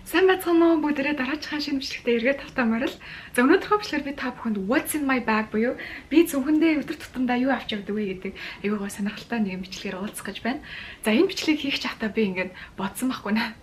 Сайн байцгаана уу, бүгдээрээ дараачихаа шинэ бичлэгтээ эргээд тавтай морил. За, өнөөдрийнхөө бичлэгээр би та бүхэнд "What's in my bag" буюу би цүнхэндээ өдөр тутамдаа юу авч явдаг вэ гэдэг аягүй гоо сонирхолтой нэгэн бичлэгээр уулзах гэж байна. За, энэ бичлэгийг хийх чахтаа би ингээд бодсон байхгүй наа.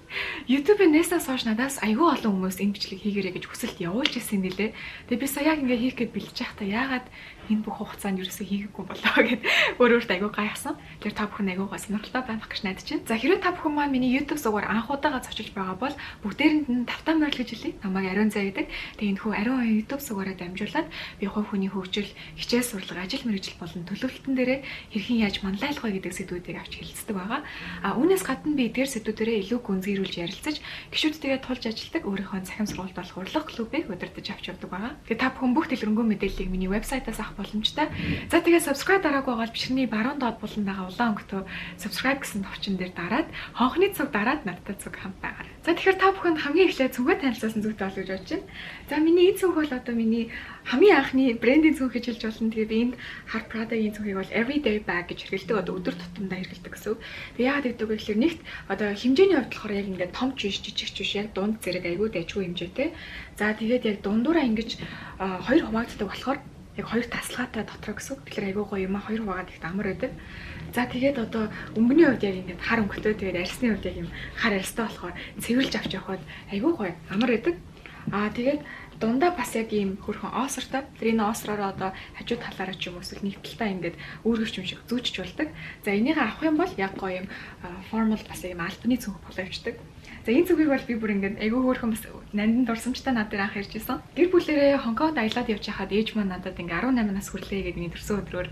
YouTube-ийн нээснээс хойш надаас аягүй олон хүмүүс энэ бичлэг хийгээрэй гэж хүсэлт явуулж ирсэн юм билэ. Тэгээ би сая яг ингээд хийх гээд бэлдэж байхдаа яагаад энэ бүх хугацаанд ерөөсөө хийгээгүй болоо гэд өөр өөртөө аягүй гайхсан. Тэгэхээр та бүхэн аягүй гоо сонирхолтой байх гэж найдаж байна. За, хэрвээ та бүхэн маань миний YouTube сувгаар анх удаага зочилж байгаа бол бүгдээрэнд нь тавтай морил гэж хэлье. Намайг Ариун Заа гэдэг. Тэгээ энэ хүү Ариун оюун YouTube сувгаараа дамжуулаад би хувь хүний хөгжил, хичээл сурлага, ажил мэргэжил болон төлөвлөлтөн дээрээ хэрхэн яаж манлайлах вэ гэдэг сэдвүүдийг авч хэлцдэг байгаа. А үүнээс гадна би эдгээр сэдвүүдээрээ илүү гүнзгийрүүлж ярилцаж, гишүүдтэйгээ тулж ажилладаг өөрийнхөө цахим сургуульд болох урлаг клубыг удирдах авч явдаг байгаа. Тэгээ та бүхэн бүх дэлгэрэнгүй мэдээллийг миний вебсайтаас авах боломжтой. За, тэгээ subscribe дараагүй бол бичлэгний баруун доод булан байгаа улаан өнгөтэй subscribe гэсэн товчон дээр дараад, хонхны цуг дараад надтай цуг хамт байгаарай. За, тэгэхээр та бүхэнд хамгийн эхлээд цүнхээ танилцуулсан зүйтэй болов гэж бодож байна. За, миний энэ цүнх бол одоо миний хамгийн анхны брендийн цүнх гэж хэлж болно. Тэгээ би энд хар Prada-гийн цүнхийг бол everyday bag гэж хэрэглэдэг. Одоо өдөр тутамдаа хэрэглэдэг гэсэн үг. Тэгээ яагаад гэдэг вэ гэхээр нэгт одоо хэмжээний хувьд болохоор яг ингээд том ч биш, жижиг ч биш, яг дунд зэрэг айгүй дайжгүй хэмжээтэй. За, тэгээд яг дундуураа ингэж хоёр хуваагддаг болохоор яг хоёр тасалгаатай дотроо гэсэн үг. Тэгэхээр айгүй гоё юм а, хоёр хуваагаад их амар байдаг. За, тэгээд одоо өнгөний хувьд яг ингээд хар өнгөтэй, тэгээд арьсны хувьд яг юм хар арьстай болохоор цэвэрлж авч явхад айгүй гоё амар байдаг. Аа, тэгээд дундаа бас яг ийм хөөрхөн оосортой. Тэр энэ оосророо одоо хажуу талаараа ч юм уу эсвэл нэг талтаа ингээд үүргэвч юм шиг зүүчж болдог. За, энийг авах юм бол яг гоё юм formal, бас юм албаны цүнх болоо явчихдаг. За, энэ цүнхийг бол би бүр ингээд айгүй хөөрхөн бас нандин дурсамжтай над дээр анх ирж исэн. Гэр бүлэрээ Хонконгд аялаад явж байхад ээж маань надад ингээд 18 нас хүрлээ гэдэг миний төрсөн өдрөөр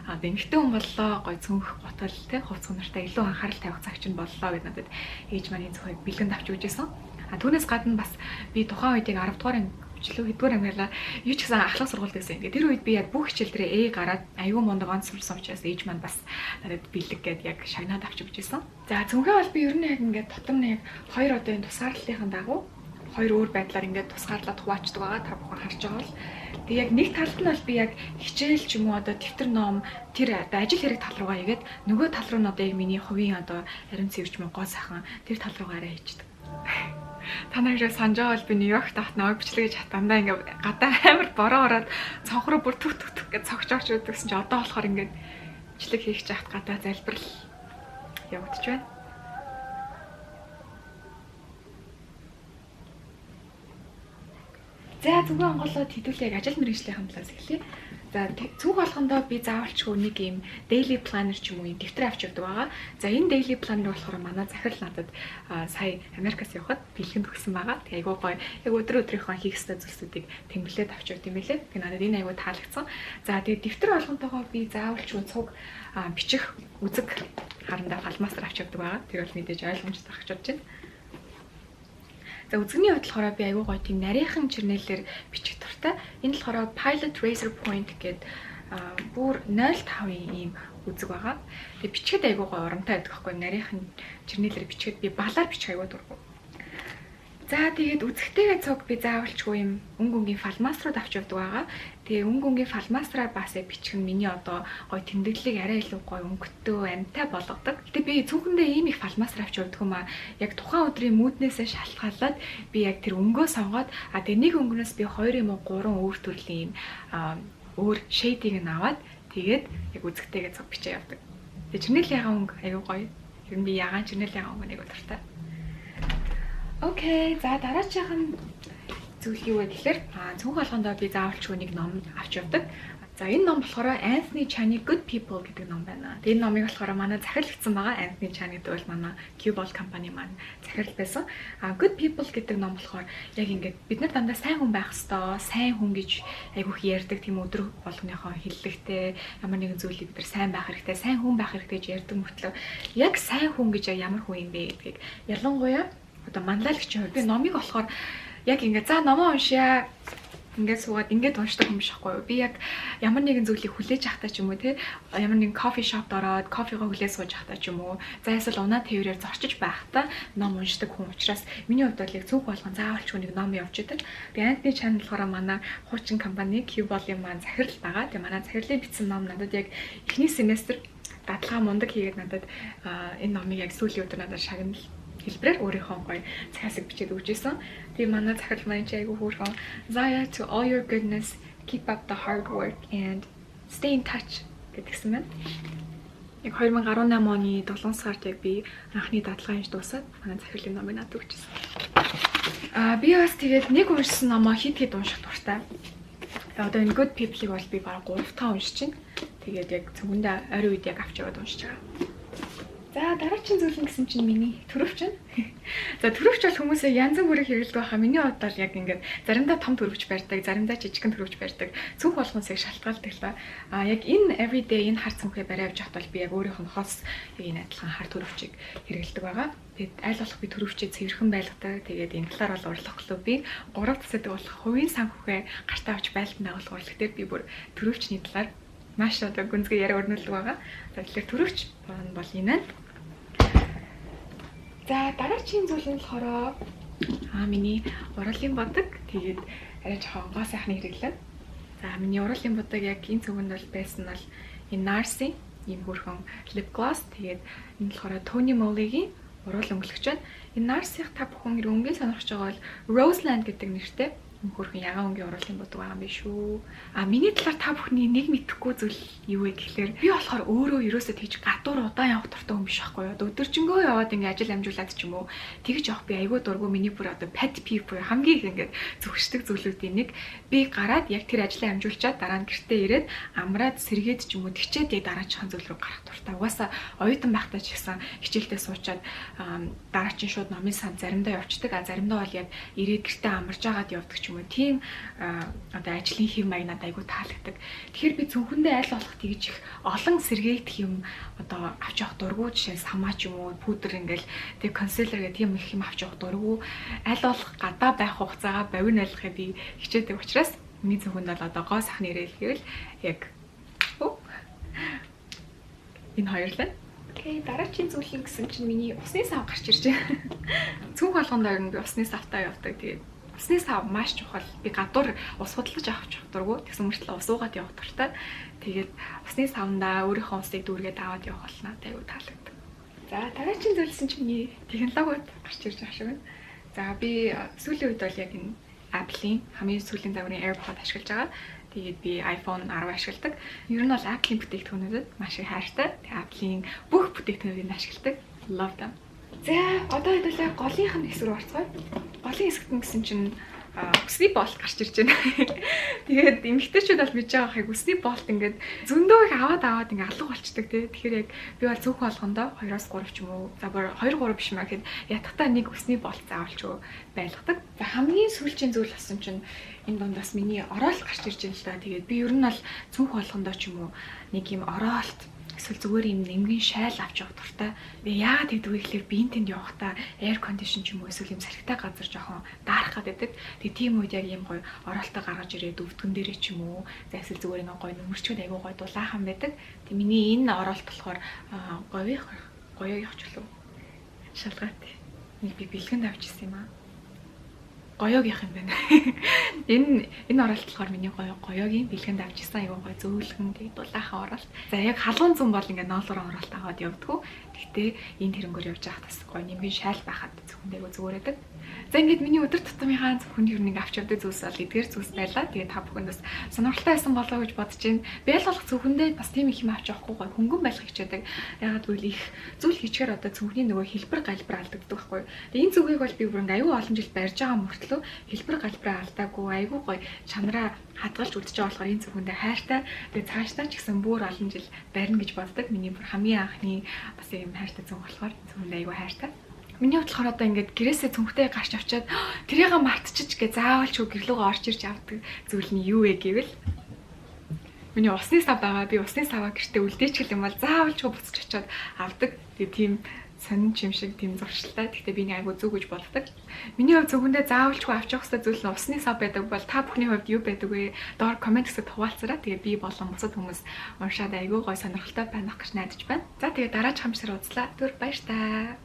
одоо эмэгтэй хүн боллоо, гоё цүнх, гутал, тэ, хувцас нартай илүү анхаарал тавих цаг чинь боллоо гэд надад ээж маань энэ цүнхийг бэлгэнд авч өгч исэн. А түүнээс гадна бас би тухайн үед яг 10 дугаар анги жилүү хэдгээр ангиалаа юу ч гэсэн ахлах сургуульд байсан. Тэгээ тэр үед би яг бүх хичээл дээрээ A гараад аюу мундаг онц сурсан учраас ээж маань бас надад бэлэг гээд яг шагнаад авч өгч ирсэн. За, цүнхээ бол би ер нь яг ингээд дотор нь яг хоёр одоо энэ тусгаарлалынхаа дагуу хоёр өөр байдлаар ингээд тусгаарлаад хуваачдаг байгаа, та бүхэн харж байгаа бол. Тэгээ яг нэг талд нь бол би яг хичээл ч юм уу, одоо дэвтэр, ном, тэр одоо ажил хэрэг тал руугаа игээд, нөгөө тал руу нь одоо яг миний хувийн одоо ариун цэвэр ч юм уу, гоо сайхан тэр тал руугаа арай хийчдэг. Та нар хэрэг санаж байгаа бол би Нью-Йоркт байхад намайг бичлэг хийж дандаа ингээ гадаа амар бороо ороод цонх руу бүр түк түк түк гэж цогч орч өгдөг гэсэн чи одоо болохоор ингээд бичлэг хийх чахт гадаа залбирал явагдаж байна. За, зүгэн онгоолоод хэдүүлээ яг ажил мэргэжлийн талаас эхлэе. За, цүнх болгондоо би заавалчгүй нэг юм daily planner ч юм уу, юм дэвтэр авч явдаг байгаа. За, энэ daily planner болохоор манай захирал надад сая Америкаас явхад бэлгэнд өгсөн байгаа. Тэгээ айгуу гоё, яг өдөр өдрийнхөө хийх ёстой зүйлсүүдийг тэмдэглээд авч явд юм байлээ. Тэгээ надад энэ айгуу таалагдсан. За, тэгээ дэвтэр болгонтойгоо би заавалчгүй цуг бичих үзэг харандаа фломастер авч явдаг байгаа. Тэр бол мэдээж ойлгомжтой байх гэж бодож байна. За, үзэгний хувьд болохоор би айгүй гоё тийм нарийнхан чернилээр бичих дуртай. Энэ болохоор Pilot Razor Point гэдэг бүр 0.5-ын ийм үзэг байгаа. Тэгээ бичихэд айгүй гоё урамтай байдаг байхгүй, нарийнхан чернилээр бичихэд. Би балаар бичих айгүй дургу. За, тэгээд үзэгтэйгээ цуг би заавалчгүй юм өнгө өнгийн фломастерууд авч явдаг байгаа. Тэгээ өнгө өнгийн фломастераар бас яг бичих нь миний одоо гоё тэмдэглэлийг арай илүү гоё өнгөтэй, амтай болгодог. Гэтэ би цүнхэндээ ийм их фломастер авч явдаг юм аа. Яг тухайн өдрийн mood нээсээ шалтгаалаад би яг тэр өнгөө сонгоод, а тэгээ нэг өнгөнөөс би хоёр юм уу гурван өөр төрлийн юм өөр shade ийг нь аваад, тэгээд яг үзэгтэйгээ цуг бичээ явдаг. Тэгээ чернил ягаан өнгө аягүй гоё. Ер нь би ягаан чернил ягаан өнгө аягүй дуртай. Okay, за, дараачих нь зүйл юу вэ гэхээр цүнх болгондоо би заавалчгүй нэг ном авч явдаг. За, энэ ном болохоор Anthony Chan-ы Good People гэдэг ном байна. Тэгээ энэ номыг болохоор манай захирал бичсэн байгаа. Anthony Chan гэдэг бол манай Qball компани маань захирал байсан. А Good People гэдэг ном болохоор яг ингээд бид нар дандаа сайн хүн байх ёстой, сайн хүн гэж айгүйх ярьдаг, тийм өдөр болгоныхоо хэллэгтэй ямар нэгэн зүйлийг бид нар сайн байх хэрэгтэй, сайн хүн байх хэрэгтэй гэж ярьдаг мөртлөө яг сайн хүн гэж ямар хүн юм бэ гэдгийг ялангуяа одоо манлайлагчийн хувьд би номыг болохоор яг ингээд за номоо уншъя, ингээд суугаад ингээд уншдаг юм биш байхгүй юу. Би яг ямар нэгэн зүйлийг хүлээж авахтаа ч юм уу, те, ямар нэгэн coffee shop д ороод кофегоо хүлээж сууж байхдаа ч юм уу, за эсвэл унаа тээврээр зорчиж байхдаа ном уншдаг хүн учраас миний хувьд бол яг цүнх болгон заавалчгүй нэг ном явж идэг. Тэгээ Anthony Chan болохоор манай хуучин компани Qball-ын маань захирал байгаа. Тэгээ манай захирлын бичсэн ном надад яг эхний семестр дадлага мундаг хийгээд надад энэ номыг яг сүүлийн өдөр надад шагнал хэлбэрээр өөрийнхөө гоё захиасыг бичээд өгч исэн. Тэгээ манай захирал маань чи айгүй хөөрхөн "Zaya, to all your goodness, keep up the hard work and stay in touch" гэдгсэн байна. Яг 2018 оны 7 сард яг би анхны дадлага хийж дуусаад манай захирлын номыг надад өгчсэн. Аа, би бас тэгээд нэг уншсан номоо хэд хэд унших дуртай. Одоо энэ Good People-ыг бол би бараг 3 дахь уншиж байна. Тэгээд яг цөмөндөө ойрын үед яг авч яваад уншиж байгаа. За, дараагийн зүйл нь гэсэн чинь миний түрийвч нь. За, түрийвч бол хүмүүсээ янз бүрийн хэрэглэдэг байхаа. Миний хувьд бол яг ингээд заримдаа том түрийвч барьдаг, заримдаа жижигхэн түрийвч барьдаг. Цүнх болгоносыг шалтгаалдаг л та. А яг энэ everyday энэ хар цүнхээ бариа явж байхад бол би яг өөрийнх нь хос яг энэ адилхан хар түрийвчийг хэрэглэдэг байгаа. Тэгээд аль болох би түрийвчээ цэвэрхэн байлгадаг. Тэгээд энэ талаар бол урлах клубын 3 дахь болох хувийн санхүүгээ гартаа авч байлдан дагуулах урлаг дээр би бүр түрийвчний талаар маш одоо гүнзгий яриа өрнүүлдэг байгаа. За, тэгэхээр түрийвч бол энэ байна. За, дараагийн зүйл нь болохоор миний уруулын бодог. Тэгээд арай жоохон гоо сайхны хэрэглээ. За, миний уруулын бодог яг энэ цүнхэнд бол байсан нь бол энэ Nars-ийн ийм хөөрхөн lip gloss. Тэгээд энэ болохоор Tony Moly-гийн уруул өнгөлөгч байна. Энэ Nars-ийн та бүхэн хэрэг өнгийн сонирхож байгаа бол Roseland гэдэг нэртэй хөөрхөн ягаан өнгийн уруулын бодог байгаа юм биш үү. А миний талаар та бүхний нэг мэдэхгүй зүйл юу вэ гэхлээр би болохоор өөрөө ерөөсөө тэгж гадуур удаан явах дуртай хүн биш байхгүй юу. Өдөржингөө яваад ингээ ажил амжуулаад ч юм уу тэгж явах би айгүй дургүй. Миний бүр одоо pet peeve буюу хамгийн их ингээд зөрчдөг зүйлүүдийн нэг би гараад яг тэр ажлаа амжуулчаад дараа нь гэртээ ирээд амраад сэргээд ч юм уу тэгчээд яг дараачихын зүйл рүү гарах дуртай. Угаасаа оюутан байхдаа ч гэсэн хичээлдээ суучаад дараа чинь шууд номын санд заримдаа явцдаг. А заримдаа бол яг ирээд гэртээ амарж агаад явдаг ч юм уу. Тийм одоо ажлын хэв маяг надад айгүй таалагддаг. Тэгэхээр би цүнхэндээ аль болох тэгж их олон сэргээгдэх юм одоо авч явах дургүй. Жишээ нь самаа ч юм уу, пудр ингээл тэг concealer гэх тийм их юм авч явах дургүй. Аль болох гадаа байх хугацаагаа богино ойлгохыг би хичээдэг учраас миний цүнхэнд бол одоо гоо сайхны хэрэгэл гэвэл яг энэ хоёр л байна. Okay, дараагийн зүйл нь гэсэн чинь миний усны сав гарч ирж байна. Цүнх болгонд ер нь би усны савтаа явдаг. Тэгээд усны сав маш чухал. Би гадуур ус худалдаж авах дургүй. Тэгсэн мөртлөө ус уугаад явах дуртай. Тэгээд усны савндаа өөрийнхөө усыг дүүргээд аваад явах бол надад аюу таалагддаг. За, дараагийн зүйлсэн чинь миний технологиуд гарч ирж байгаа шиг байна. За, би сүүлийн үед бол яг энэ Apple-ийн хамгийн сүүлийн загварын AirPod ашиглаж байгаа. Тэгээд би iPhone 10 ашигладаг. Ер нь бол Apple-ийн бүтээгдэхүүнүүдэд маш их хайртай. Тэгээд Apple-ийн бүх бүтээгдэхүүнүүдийг ашигладаг. Love them. За, одоо хэдүүлээ голынх нь хэсэг рүү орцгоё. Голын хэсэгт нь гэсэн чинь үсний боолт гарч ирж байна. Тэгээд эмэгтэйчүүд бол мэдж байгаа хаг үсний боолт ингээд зөндөө их аваад аваад ингээд алга болчдөг тий. Тэгэхээр яг би бол цөөхөн болгондоо 2-оос 3 ч юм уу. За, бүр 2 3 биш маа гэхэд ятгахтаа нэг үсний боолт заавалч байлгадаг. За, хамгийн сүүлчийн зүйл болсон чинь энэ дундаас миний ороолт гарч ирж байна л да. Тэгээд би ер нь бол цүнх болгондоо ч юм уу нэг юм ороолт эсвэл зүгээр юм нэмгэн шайл авч явах дуртай. Тэгээ яагаад тэгдэг вэ гэхлээр би энэ тэнд явахдаа air condition ч юм уу эсвэл юм салхитай газар жоохон даарах гэдэг. Тэгээ тийм үед яг юм гоё ороолтоо гаргаж ирээд өвдгөн дээрээ ч юм уу за эсвэл зүгээр ингээ гоё нөмөрчгöd айгуу гоё дулаахан байдаг. Тэгээ миний энэ ороолт болохоор говийн гоёо явах ч болов. Шалгаатай. Нэг би бэлгэнд авч ирсэн юм аа, гоёогийнх юм байна. Энэ ороолт болохоор миний гоё гоёогийн бэлгэнд авч ирсэн айгуу гоё зөөлхөн, тэгээд дулаахан ороолт. За, яг халуун зүүн бол ингээ ноолоор ороолт аваад явдгүү. Гэхдээ энэ тэрнгүүр явж байхад бас гоё нэмгэн шайл байхад зөвхөн айгуу зүгээр байдаг. За, ингээд миний өдөр тутмынхаа зөвхөн ер нь ингээ авч явдаг зүйлс бол эдгээр зүйлс байлаа. Тэгээд та бүхэнд бас сонирхолтой байсан болоо гэж бодож байна. Би аль болох цүнхэндээ бас тийм их юм авч явахгүй гоё хөнгөн байх хичээдэг. Яагаад гэвэл их зүйл хийчихээр одоо цүнхний нөгөө хэлбэр галбар алдагддаг байхгүй юу. Тэгээд энэ зүгийг бол би бүр ингээ аюу олон жил барьж байгаа мөртлөө хэлбэр галбараа алдаагүй айгүй гоё чанараа хадгалж үлдэж байгаа болохоор энэ цүнхэндээ хайртай. Тэгээд цаашдаа ч гэсэн бүр олон жил барина гэж боддог. Миний бүр хамгийн анхны бас юм хайртай цүнх болохоор цүнхэндээ айгүй хайртай. Миний хувьд болохоор одоо ингээд гэрээсээ цүнхтэй гарч авчаад тэрийг мартчих гэ заавал ч гэрлүүгээ орж ирж авдаг зүйл нь юу вэ гэвэл миний усны сав байгаа. Би усны саваа гэртээ үлдээчих юм бол заавал ч буцаж очиод авдаг. Тэгээ тийм сонин юм шиг тийм зуршилтай. Гэхдээ би нэг айгу зүг гэж боддог. Миний хувьд зөвхөндөө заавалчгүй авч явах хэрэгтэй зүйл нь усны сав байдаг бол та бүхний хувьд юу байдаг вэ? Доор comment хэсэгт хуваалцаарай. Тэгээ би болон бусад хүмүүс уншаад айгу гой сонирхолтой байх гэж найдаж байна. За, тэгээ дараач хамсаар уулзлаа. Түр баяр таа.